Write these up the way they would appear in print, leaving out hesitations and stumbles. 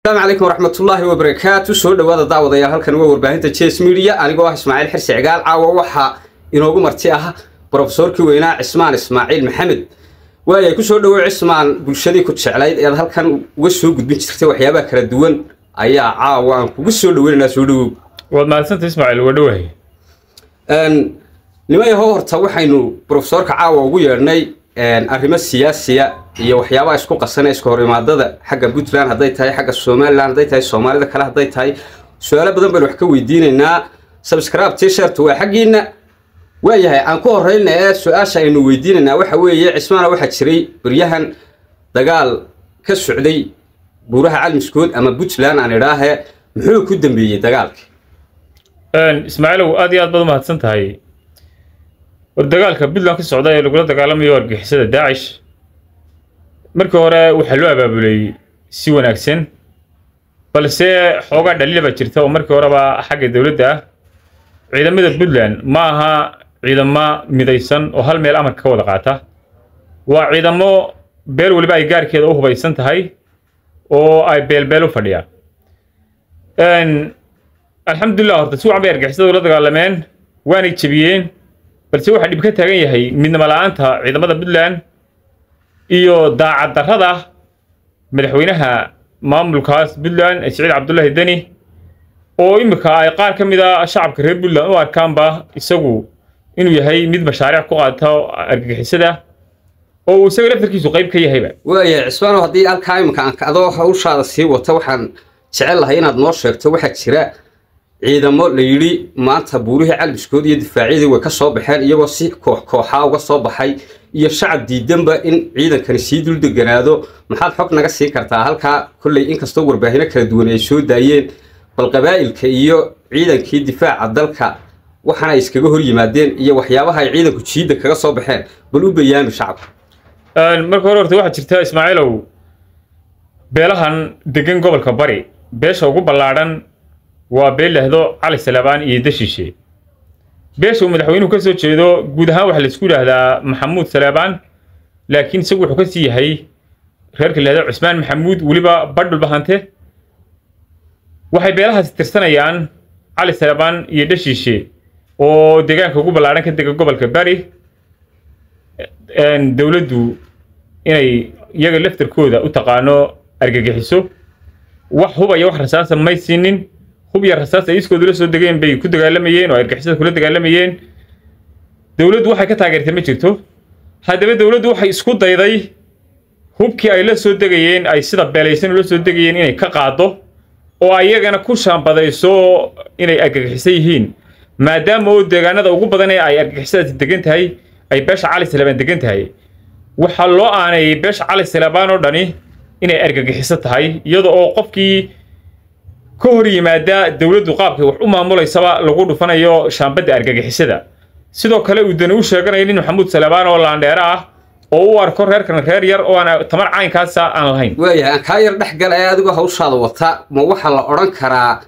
Asalaamu calaykum waraxmatullaahi wabarakaatu. Soo dhawaada daawadayaal, halkan waa warbaahinta Jes Media. Anigoo ah Ismaaciil Xirsi Cigaal, caawa waxaa inoogu marti ah brofesoorkii weynaa Cismaan Ismaaciil Maxamed. Waayay, kusoo dhawow Cismaan. Bulshadii ku jeclayd eed halkan uga soo gudbin jirtay waxyaabaha kala duwan ayaa caawa aan kugu soo dhaweynaynaa. Soo dhawow. Waad mahadsanta Ismaaciil, waa dhowahay. Nimayaho, horta waxaynu brofesoorka caawa ugu yeedhnay arrimo siyaasiya iyo waxyaabaha isku qasan ee iska hor imaadada xagga Puntland hadday tahay, xagga Somaliland hadday tahay, Soomaalida kale hadday tahay. Su-aalo badan baynu wax ka weydiinaynaa. Subscribe, t-shirt waa xaggiina. Waayahay, aan ku horeyna ee su-aasha aynu weydiinaynaa waxa weeye, Cismaana, waxaa jiray beryahan dagaal ka socday buuraha Calmiskood ama Puntland aan idhaahe. Muxuu ku dambeeyey dagaalki? Ismaaciilow, aad iyo aad baad u mahadsan tahay. War dagaalka Puntland ka socda ee lagula dagaalamayo argixisada Daacish markii hore waxaa loo abaabulay si wanaagsan, balse xoogaa dhaliila baa jirta oo markii horeba xagga dowladda ah. Ciidamada Puntland ma aha ciidamo midaysan oo hal meel amarka ka wada qaata. Waa ciidamo beel weliba ay gaarkeeda u hubaysan tahay oo ay beelbeel u fadhiyaan. Alxamdulilah, horta si wacan bay argixisada ula dagaalameen, waanay jebiyeen, balse waxaa dhib ka taagan yahay midnimo la-aanta ciidamada Puntland iyo daacad darrada madaxweynaha maamulkaas Puntland, Siciid Cabdullaahi Deni, oo imika ay qaar ka mid a shacabka reer Puntland u arkaanba isagu inuu yahay mid mashaariic ku qaato argagixisada oo uu isaga laftarkiisu qayb ka yahayba. Waayahay Cismaano, haddii halkaa iminka aan adoo hawshaada sii wata, waxaan jecel lahay inaad noo sheegto, waxaa jira ciidamo la yidhi maanta buurihii Calbiskood iyo difaacyadii way ka soo baxeen, iyagoo si koox kooxaa uga soo baxay iyo shacab diidanba in ciidankani sii dul deganaado. Maxaad xog naga siin kartaa halkaa? Kolley inkastoo warbaahino kala duwan ay soo daayeen, bal qabaa'ilka iyo ciidankii difaaca dalka waxaana ay iskaga hor yimaadeen iyo waxyaabaha ay ciidanku jiidda kaga soo baxeen, bal u bayaami shacabka. Marka hore horta waxaa jirta, Ismaaciilow, beelahan degan gobolka Bari beesha ugu ballaadhan waa beel lahdo Cali Salaabaan iyo Dashiishe. Beesha uu madaxweynuhu ka soo jeedo guud ahaan waxaa laisku yidhaahdaa Maxamuud Salaabaan, laakiin isagu wuxuu ka sii yahay reerka lahdo Cusmaan Maxamuud, weliba Badhul Bahante. Waxay beelahaasi tirsanayaan, Cali Salaabaan iyo Dhashiishe oo deegaanka ugu ballaadhan ka dega gobolka Bari, dowladdu inay iyaga laftarkooda u taqaano argagixiso. Wax hubaya, wax rasaasa may siinin. Hub iyo rasaas ay iskoodu la soo degeen bay ku dagaalamayeen oo argagixisada kula dagaalamayeen. Dowladdu waxay ka taageertay ma jirto. Haddaba dowladdu waxay isku dayday hubkii ay la soo degayeen, ay sida beelaysan ula soo degayeen, inay ka qaado oo ayagana ku shaambadayso inay argagixiso yihiin, maadaama oo deegaanada ugu badan ee ay argagixisadaasi degan tahay ay beesha Cali Salebaan degan tahay. Waxaa loo aaneeyey beesha Cali Salebaan oo dhani inay argagixiso tahay, iyada oo qofkii ka hor yimaada dowladdu qaabkay wax u maamulaysaba lagu dhufanayo shaambadda argagixisada. Sidoo kale uu Dani u sheeganayo nin Maxamuud Salebaan oo laandheero ah oo u arko reerkan reer yar oo aan tamar caynkaasa aan lahayn. Waayahay, aan kaa yar dhex gala ee adigoo hawshaada wata, ma waxaa la odhan karaa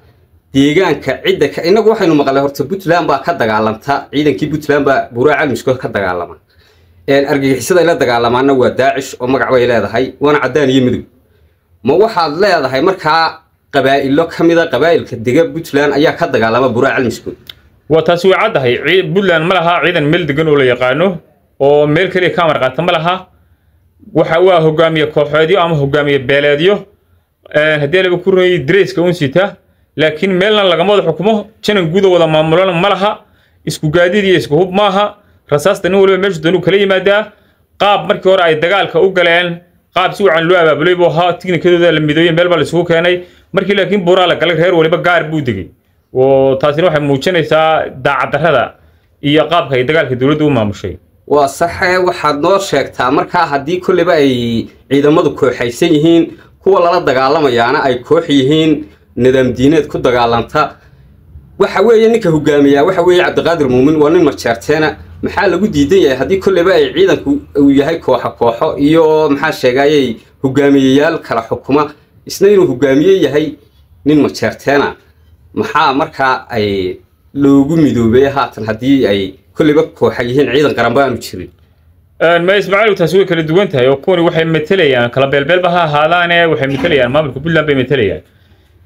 deegaanka cidda ka innagu waxaynu maqlay horta Puntland baa ka dagaalanta, ciidankii Puntland baa buuraha Calmiskood ka dagaalama, argagixisada ay la dagaalamaana waa Daacish oo magac bay leedahay, waana caddaan iyo midug. Ma waxaad leedahay markaa qabaa'ilo ka mida qabaa'ilka dega Puntland ayaa ka dagaalama buuraha Calmiskood? Waa taasi, way caddahay. Puntland ma laha ciidan meel degan oo la yaqaano oo meel keliya ka amar qaata ma laha. Waxa waa hogaamiye kooxeedyo ama hogaamiye beeleedyo, haddii laba ku runayay dareyska un sita, laakiin meelna lagama wada xukumo, janan guuda wada maamulana ma laha, isku gaadiid iyo isku hub maaha. Rasaasta nin waliba meeshu doonuu kala yimaadaa. Qaab markii hore ay dagaalka u galeen qaab si wacan loo abaabulay buu ahaa, tiknikadooda la midooyey, meel baa la isugu keenay. Markii laakiin buuraa la galay, reer waliba gaar buu degay, oo taasina waxay muujinaysaa daacaddarrada iyo qaabka ay dagaalka dowladdu u maamushay. Waa saxe. Waxaad noo sheegtaa markaa, haddii kolleyba ay ciidamadu kooxaysan yihiin, kuwa lala dagaalamayaana ay koox yihiin nidaam diineed ku dagaalanta, waxa weeye ninka hogaamiyaa waxa weeye Cabdiqaadir Muumin, waa nin marjeerteena. Maxaa lagu diidan yahay haddii kolleyba ay ciidanku uu yahay kooxo kooxo iyo maxaa sheegayay hogaamiyeyaal kala xukuma, isna inuu hogaamiye yahay nin majeerteena? Maxaa markaa ay loogu midoobay haatan haddii ay kolleyba kooxa yihiin, ciidan qaran baanu jirin? Ma Ismaaciil, taasi way kala duwan tahay oo kuwani waxay matelayaan kala beelbeelba ha ahaadaane, waxay matelayaan maamulka Puntland bay matelayaan.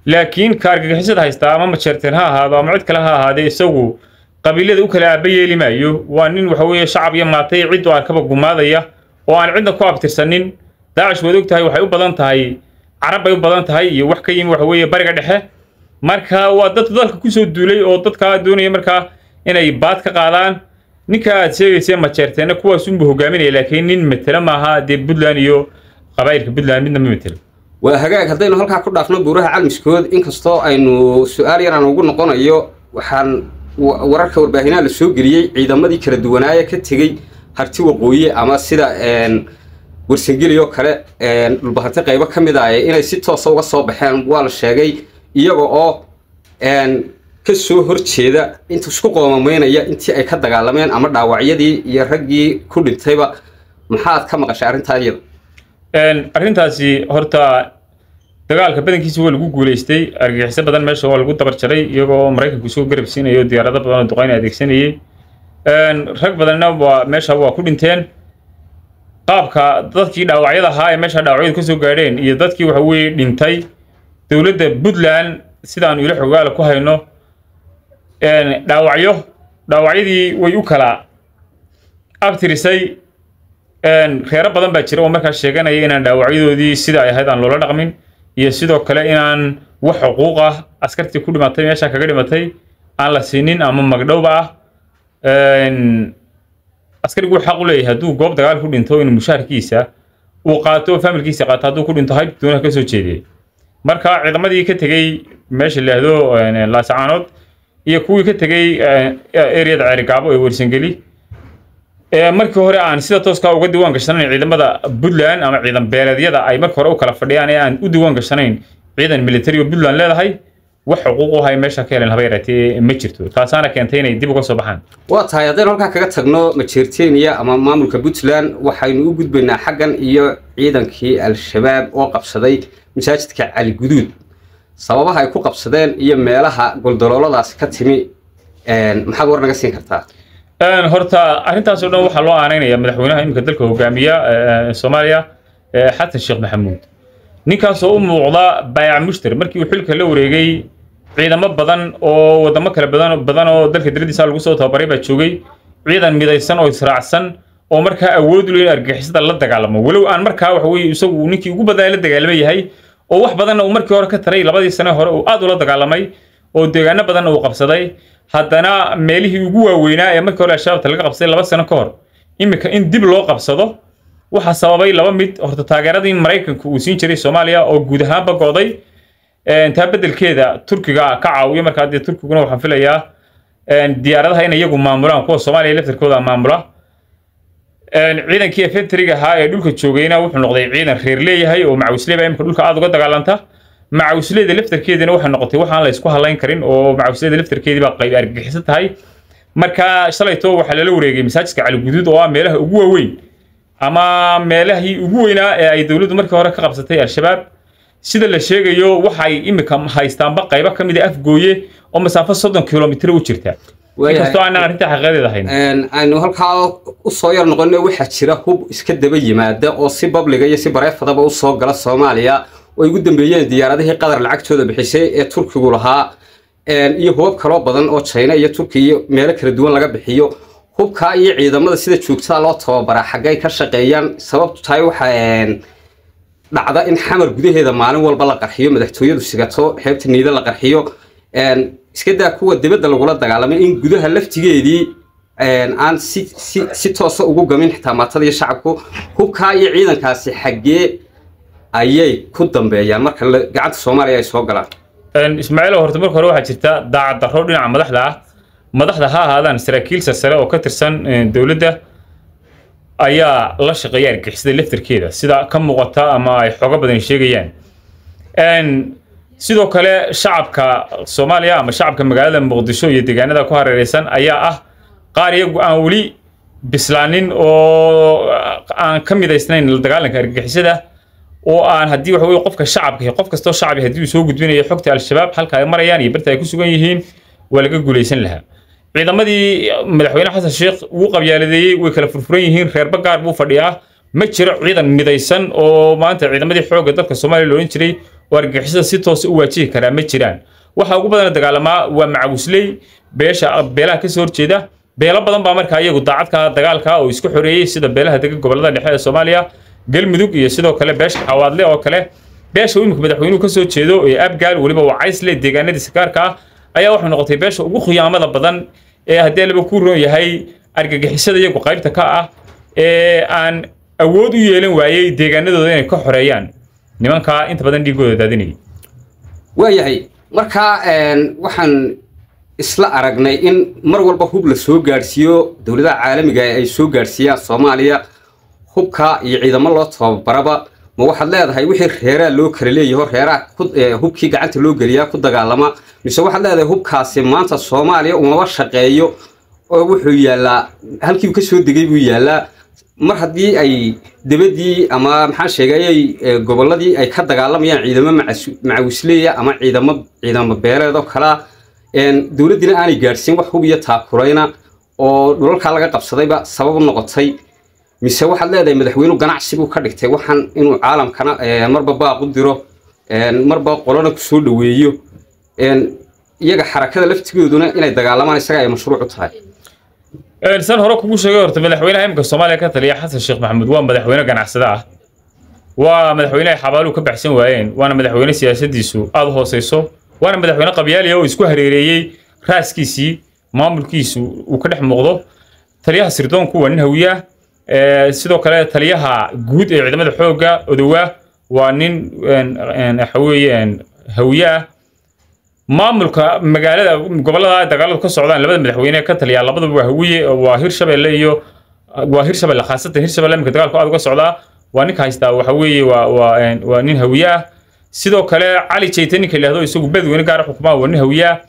Laakiin ka argagixisada haystaa ama Majeerteen ha ahaado ama cid kale ha ahaadee, isagu qabiilada u kala aaba yeeli maayo. Waa nin waxa weeye shacab iyo maatay cid u arkaba gumaadaya oo aan cidna ku abtirsanin. Daacish waad og tahay, waxay u badan tahay Carab bay u badan tahay iyo wax ka yimi waxa weeye Bariga Dhexe. Marka waa dad dalka kusoo duulay oo dadkaa doonaya markaa inay baad ka qaadaan. Ninka aad sheegaysa Majeerteena kuwaas unbuu hogaaminaya, laakiin nin matelo maaha dee Puntland iyo qabaa'ilka Puntland midna ma matelo. Waa hagaag. Haddaynu halkaa ku dhaafno buuraha Calmiskood, inkastoo aynu su-aal yaraan ugu noqonayo, waxaan wararka warbaahinaha la soo geliyey ciidamadii kala duwanaaye ka tegey Harti Waqooyi ama sida Warsangeli oo kale, Dhulbahante qaybo ka mid ah, inay si toosa uga soo baxeen waa la sheegay, iyaga oo ka soo horjeeda inta isku qoomamaynaya intii ay ka dagaalameen ama dhaawacyadii iyo raggii ku dhintayba. Maxaad ka maqashay arrintaa iyada? Arrintaasi horta dagaalka badankiisa waa lagu guuleystay, argagixiso badan meesha waa lagu dabar jaray, iyagoo Maraykanku isoo garab siinayo, diyaarado badan oo duqeyn adeegsanayay. Rag badanna waa meesha waa ku dhinteen. Qaabka dadkii dhaawacyada ahaa ee meesha dhaawacyadu kasoo gaadheen iyo dadkii waxa weeye dhintay, dowladda Puntland sidaanu ilo xogaala ku hayno, dhaawacyo dhaawacyadii way u kala abtirisay. Reero badan baa jira oo markaa sheeganaya inaan dhaawacyadoodii sida ay ahayd aan loola dhaqmin, iyo sidoo kale inaan wax xuquuq ah askartii ku dhimatay meesha kaga dhimatay aan la siinin ama magdhowba ah. Askarigu wuxuu xaq u leeyahay hadduu goob dagaal ku dhinto inuu mushaharkiisa uu qaato oo faamilkiisa qaato, hadduu ku dhinto hayb doonaha ka soo jeediyey. Marka ciidamadii ka tegey meesha la yidhaahdo Laasacaanood iyo kuwii ka tegey ereyada Ceerigaabo ee Warsangeli, markii hore aan sida tooska uga diiwaan gashanayn ciidamada Puntland ama ciidan beeleedyada ay marka hore u kala fadhiyaan ee aan u diiwaan gashanayn ciidan military oo Puntland leedahay, wax xuquuq u hay meesha ka heleen haba yaraatee ma jirto. Taasaana keentay inay dib uga soo baxaan. Waa tahay. Haddaynu halkaa kaga tagno Majeerteniya ama maamulka Puntland, waxaynu u gudbaynaa xaggan iyo ciidankii Al-Shabaab oo qabsaday masaajidka Cali Guduud. Sababaha ay ku qabsadeen iyo meelaha goldalooladaasi ka timi maxaad war naga siin kartaa? Horta arrintaas oo dhan waxaa loo aaneynaya madaxweynaha iminka dalka hogaamiya Soomaaliya, Xasan Sheekh Maxamuud, ninkaasoo u muuqda baayac mushtar. Markii uu xilka la wareegay ciidamo badan oo wadamo kale badan badan oo dalka dibadiisa lagu soo tababaray baa joogay, ciidan midaysan oo israacsan oo markaa awood u leh in argagixisada la dagaalamo, walow aan markaa waxa weeye isagu ninkii ugu badnaa la dagaalama yahay oo wax badanna uu markii hore ka taray, 2dii sane hore uu aad ula dagaalamay oo deegaano badanna uu qabsaday. Haddana meelihii ugu waaweynaa ee markii hore Al-Shabaabta laga qabsaday 2 sano ka hor iminka in dib loo qabsado waxaa sababay laba mid. Horta taageeradii Maraykanku uu siin jiray Soomaaliya oo guud ahaanba go'day, taa beddelkeeda Turkiga ka caawiyo. Markaa dee Turkiguna waxaan filayaa diyaaradaha in iyagu maamulaan, kuwa Soomaaliya laftarkooda maamula. Ciidankii infantryga ahaa ee dhulka joogayna wuxuu noqday ciidan reer leeyahay oo macawisley baa imika dhulka aad uga dagaalanta. Macawisleyda laftarkeedina waxay noqotay waxaan la isku halayn karin oo macawisleyda laftarkeedii baa qayb argagixisan tahay. Marka shalayto waxaa lala wareegay masaajidka Cali Guduud oo ah meelaha ugu waaweyn ama meelahii ugu weynaa ee ay dowladdu markii hore ka qabsatay Al-Shabaab. Sida la sheegayo waxay imika haystaanba qaybo ka mid ah Afgooye oo masaafo 30 kilomitir u jirta, inkastoo aanan arrinta xaqiiqadeeda hayn. Aynu halkaa usoo yar noqono. Waxaa jira hub iska daba yimaada oo si babliga iyo si bareefadaba usoo gala Soomaaliya, oo ay ugu dambeeyeen diyaaradihii Qatar lacagtooda bixisay ee Turkigu lahaa iyo hubab kaloo badan oo China iyo Turkiya iyo meelo kala duwan laga bixiyo. Hubkaa iyo ciidamada sida joogtada loo tababaraa xaggay ka shaqeeyaan? Sababtu tahay waxa dhacda in Xamar gudaheeda maalin walba la qarxiyo, madaxtooyadu sigato, xeebta Niida la qarxiyo, iska daa kuwa dibadda lagula dagaalamay, in gudaha laftigeedii aan si toosa ugu gamin xitaa maatada iyo shacabku. Hubkaa iyo ciidankaasi xaggee ayay ku dambeeyaan marka gacanta Soomaaliya ay soo galaan? Ismaaciil, horta marka hore waxaa jirta daacad darro dhinaca madaxda ah. Madaxda ha ahaadaan saraakiil sarsare oo ka tirsan dowladda ayaa la shaqeeya argagixisada laftarkeeda, sida ka muuqata ama ay xogo badan sheegayaan. Sidoo kale shacabka Soomaaliya ama shacabka magaalada Muqdisho iyo deegaanada ku hareeraysan ayaa ah qaar iyagu aan weli bislaanin oo aan ka midaysnayn la dagaalanka argagixisada, oo aan haddii waxa weye qofka shacabka, qof kastoo shacbi haddii uu soo gudbinayo xogta Al-Shabaab halka ay marayaan iyo barta ay ku sugan yihiin, waa laga guulaysan lahaa. Ciidamadii madaxweyne Xasan Sheekh wuu qabyaaladeeyey, way kala furfuran yihiin, reerba gaar buu fadhiyaa. Ma jiro ciidan midaysan oo maanta ciidamadii xoogga dalka Soomaaliya loo oran jiray oo argagixisada si toos u waajihi karaa ma jiraan. Waxa ugu badan dagaalamaa waa macawisley, beesha beelaha kasoo horjeeda. Beelo badan baa markaa iyagu daacadka dagaalka oo isku xoreeyey, sida beelaha dega gobolada dhexe ee Soomaaliya, Galmudug iyo sidoo kale beesha Xawaadle oo kale. Beesha uu imika madaxweynuhu kasoo jeedo ee Abgaal, weliba Wacaysle deegaanadiisa gaarka ah, ayaa waxay noqotay beesha ugu khiyaamada badan ee haddii laba ku roon yahay argagixisada iyagu qaybta ka ah ee aan awood u yeelan waayey deegaanadooda inay ka xoreeyaan nimanka inta badan dhiigooda daadinayay. Waayahay, markaa waxaan isla aragnay in mar walba hub la soo gaadhsiiyo, dowladaha caalamiga ay soo gaadhsiiyaan Soomaaliya hubka iyo ciidamo loo tababaraba. Ma waxaad leedahay wixii reeraha loo kala leeyaho, reeraha hubkii gacanta loo geliyaa ku dagaalama, mise waxaad leedahay hubkaasi maanta Soomaaliya umaba shaqeeyo oo wuxuu yaallaa halkii uu ka soo degay buu yaallaa, mar haddii ay debadii ama maxaan sheegayay gobolladii ay ka dagaalamayaan ciidamo macawisleeya ama ciidamo beeleed oo kalaa, dowladdiina aanay gaadhsiin wax hub iyo taakurayna oo dhulalkaa laga qabsadayba sabab u noqotay? Mise waxaad leedahay madaxweynuhu ganacsi buu ka dhigtay waxaan inuu caalamkana marba baaq u diro, marba qolona kusoo dhaweeyo, iyaga xarakada laftigooduna inay dagaalamaan isaga ay mashruuc u tahay? San hore kugu sheegay, horta madaxweynaha imika Soomaaliya ka taliya Xasan Sheekh Maxamuud waa madaxweyne ganacsada ah, waa madaxweyne ay xabaaluhu ka baxsan waayeen, waana madaxweyne siyaasadiisu aada u hooseyso, waana madaxweyne qabyaaliya oo isku hareereeyey raaskiisii maamulkiisu uu ka dhex muuqdo. Taliyaha sirdoonku waa nin Hawiya. Sidoo kale taliyaha guud ee ciidamada xoogga Odowa waa nin waxa weeye Hawiye ah. Maamulka magaalada gobolada dagaaladu ka socdaan labada madaxweyne ka taliya labadaba waa Hawiye, waa Hirshabelle iyo waa Hirshabelle, khaasatan Hirshabelle imika dagaalku aad uga socdaa waa ninka haystaa, waxa weeye waa nin Hawiye ah. Sidoo kale Cali Jayte ninka yidhaahdo isagu Beledweyne gaar xukumaa waa nin Hawiye ah.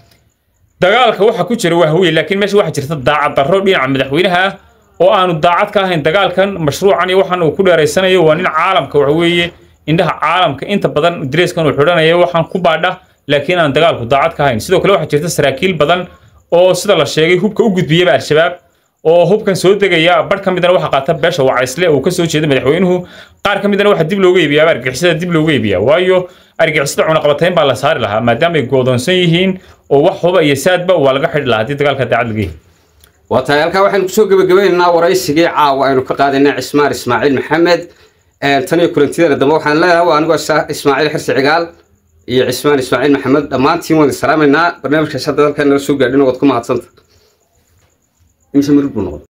Dagaalka waxa ku jira waa Hawiye, laakiin meesha waxaa jirta daacad darro dhinaca madaxweynaha ah oo aanu daacad ka ahayn dagaalkan, mashruucan iyo waxaan uu ku dheeraysanayo. Waa nin caalamka waxa weeye indhaha caalamka inta badan dareeskan uu xidhanayo waxaan ku baadha, laakiin aan dagaalku daacad ka ahayn. Sidoo kale waxaa jirta saraakiil badan oo sida la sheegay hubka u gudbiyeyba Al-Shabaab oo hubkan soo degaya. Bar ka midana waxaa qaata beesha Wacaysle uu ka soo jeeda madaxweynuhu, qaar ka midana waxaa dib looga iibiyaa argagixisada dib looga iibiyaa, waayo argagixisada cunaqabatayn baa la saari lahaa maadaama ay goodoonsan yihiin oo wax huba iyo saadba waa laga xidhi lahaa haddii dagaalka daacad laga yahay. Waa tahay, halkaa waxaynu kusoo gebagabaynaynaa waraysigii caawa aynu ka qaadaynay Cismaan Ismaaciil Maxamed. Tan iyo kulantideena dambe waxaan leeyahay waa anigoo Ismaaciil Xirsi Cigaal iyo Cismaan Ismaaciil Maxamed, dhammaantiin waan idin salaamaynaa. Barnaamijkaas hadda halkaa nala soo gaadhina waad ku mahadsanta. Imise marid buu noqday?